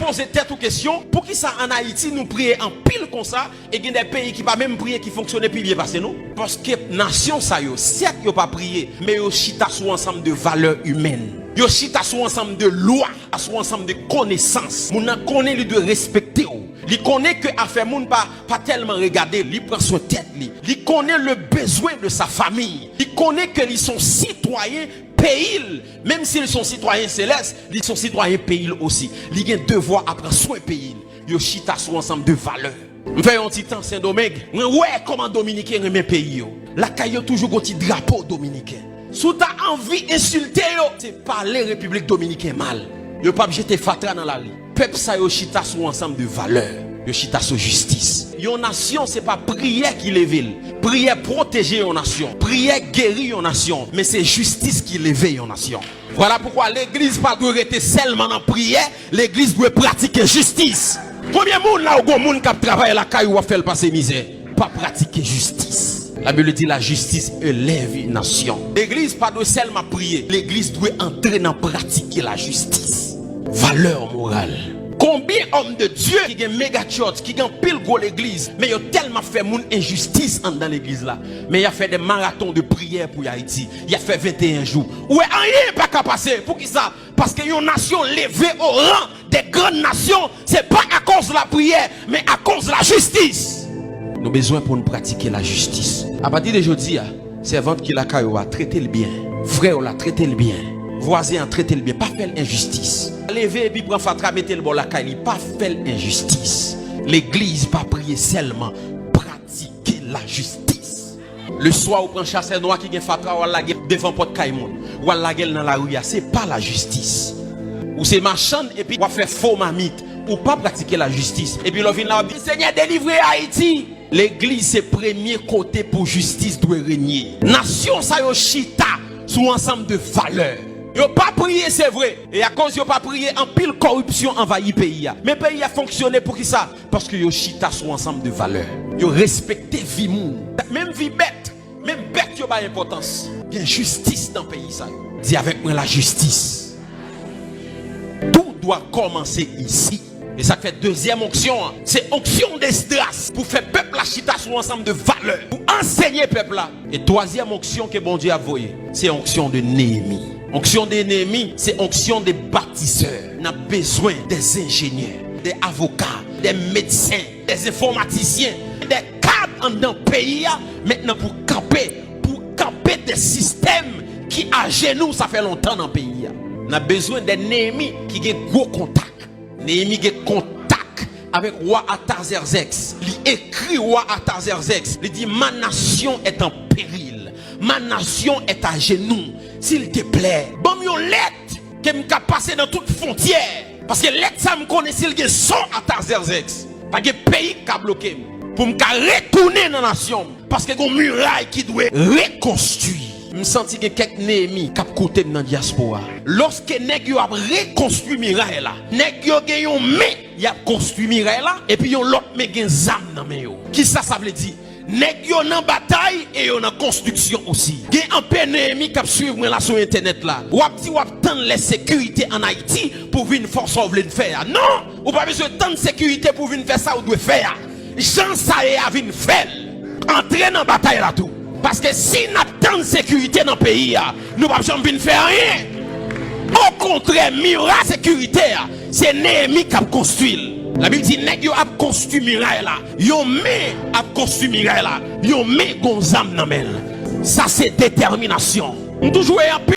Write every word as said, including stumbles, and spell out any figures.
Poze tèt ou kesyon, poukisa ann Ayiti nou priye anpil konsa, e gen de peyi ki pa menm priye ki fonksyone pi byen pase nou? Paske nasyon sa yo, sèt yo pa priye, men yo chita sou ansanm de valè imèn. Yo chita sou ansanm de lwa, sou ansanm de konesans. Moun nan konnen li dwe respekte w. Li konnen ke afè moun pa, pa tèlman regade l, li pran swen tèt li. Li konnen le bezwen de sa famiy. Li konnen ke li se yon sitwayen peyi l. Menm si l se yon sitwayen selès, li se yon sitwayen peyi l osi. Li gen devwa a pran swen peyi l. Yo chita sou ansanm de valè. M fè yon ti tan Sendomeng, mwen wè kòman Dominiken renmen peyi yo. Lakay yo toujou gon ti drapo dominiken. Si w ta anvi ensilte yo, se pale Repiblik Dominiken mal. Yo p ap jete fatra nan lari. Pèp sa yo chita sou ansanm de valè. Yo chita sou jistis. Yon nasyon, se pa priyè ki leve l. Priyè pwoteje yon nasyon. Priyè geri yon nasyon. Men se jistis ki leve yon nasyon. Vwala poukwa legliz pa dwe rete sèlman nan priyè, legliz dwe pratike jistis. Konbyen moun la ou gon moun k ap travay lakay ou, w ap fè l pase mizè? Pa pratike jistis. La Bible dit la justice élève une nation. Legliz pa dwe sèlman priye, legliz dwe antre nan pratike lajistis. Valè moral. Konbyen òm de Dye ki gen mega church, ki gen anpil gwo legliz, men yo tèlman ap fè moun enjistis anndan legliz la. Men y ap fè de maraton de priyè pou Ayiti. Y ap fè venteyen jou. Ou wè, anyen pa ka pase. Poukisa? Paske yon nasyon leve o ran de grann nasyon, se pa akoz lapriyè, men akoz lajistis. Nou bezwen pou n pratike lajistis. Apati de jodi a, sèvant ki lakay ou a, trete l byen. Frè w la, trete l byen. Vwazen an, trete l byen. Pa fè l enjistis. Leve epi pran fatra, mete l bò lakay li. Pa fè l enjistis. Legliz pa priye sèlman. Pratike lajistis. Leswa, ou pran chasè nwa ki gen fatra, w al lage devan pòt kay moun. W al lage l nan lari a. Se pa lajistis. Ou se machann epi w ap fè fo mamit. Ou pa pratike lajistis. Epi lè w vin la, w ap di, Senyè, delivre Ayiti! Legliz se premye kote pou jistis dwe renye. Nasyon sa yo chita sou ansanm de valè. Yo pa priye, se vre. E akoz yo pa priye, anpil kòripsyon anvayi peyi a. Men peyi a fonksyone poukisa? Paske yo chita sou ansanm de valè. Yo respekte vi moun. Menm vi bèt. Menm bèt yo bay enpòtans. Gen jistis nan peyi sa yo. Di avèk mwen, lajistis. Tout doit commencer ici. E sa k fè dezyèm onksyon an, se onksyon de Esdras pou fè pèp la chita sou ansanm de valè, pou ansenye pèp la. E twazyèm onksyon ke Bondye ap voye, se onksyon de Neyemi. Onksyon de Neyemi, se onksyon de batisè. N ap bezwen de enjenyè, de avoka, de medsen, de enfòmatisyen, de kad anndan peyi a, mentnan pou kanpe, pou kanpe de sistèm ki ajenou, sa fè lontan nan peyi a. N ap bezwen de Neyemi ki gen gwo kontak. Neyemi gen kontak avèk wa Atazèzèks. Li ekri wa Atazèzèks. Li di, Ma nation est en péril. Ma nation est à genoux. S'il te plaît, ban m yon lèt ke m ka pase nan tout fwontyè. Paske lèt sa, m konnen si l gen son Atazèzèks, pa gen peyi k ka bloke m. Pou m ka retounen nan nasyon m. Paske gon miray ki dwe rekonstwi. M santi gen kèk Neyemi k ap koute m nan dyaspora. Lòske nèg yo ap rekonstwi miray la, nèg yo gen yon men y ap konstwi miray la, epi yon lòt men gen zam nan men yo. Kisa sa vle di? Nèg yo nan batay e yo nan konstriksyon osi. Gen anpe Neyemi k ap swiv mwen la sou entènèt la. W ap di w ap tann lè sekirite ann Ayiti pou w vin fè sa w vle n fè a. Non! Ou pa bezwen tann sekirite pou w vin fè sa w dwe fè a. Jan sa ye a, vin fè l. Antre nan batay la tou. Paske si n ap tann sekirite nan peyi a, nou p ap janm vin fè anyen. Okontrè, miray sekirite a, se Neyemi k ap konstwi l. Labib di, nèg yo ap konstwi miray la. Yon men ap konstwi miray la. Yon men gon zam nan men l. Sa se detèminasyon. M toujou wè anpil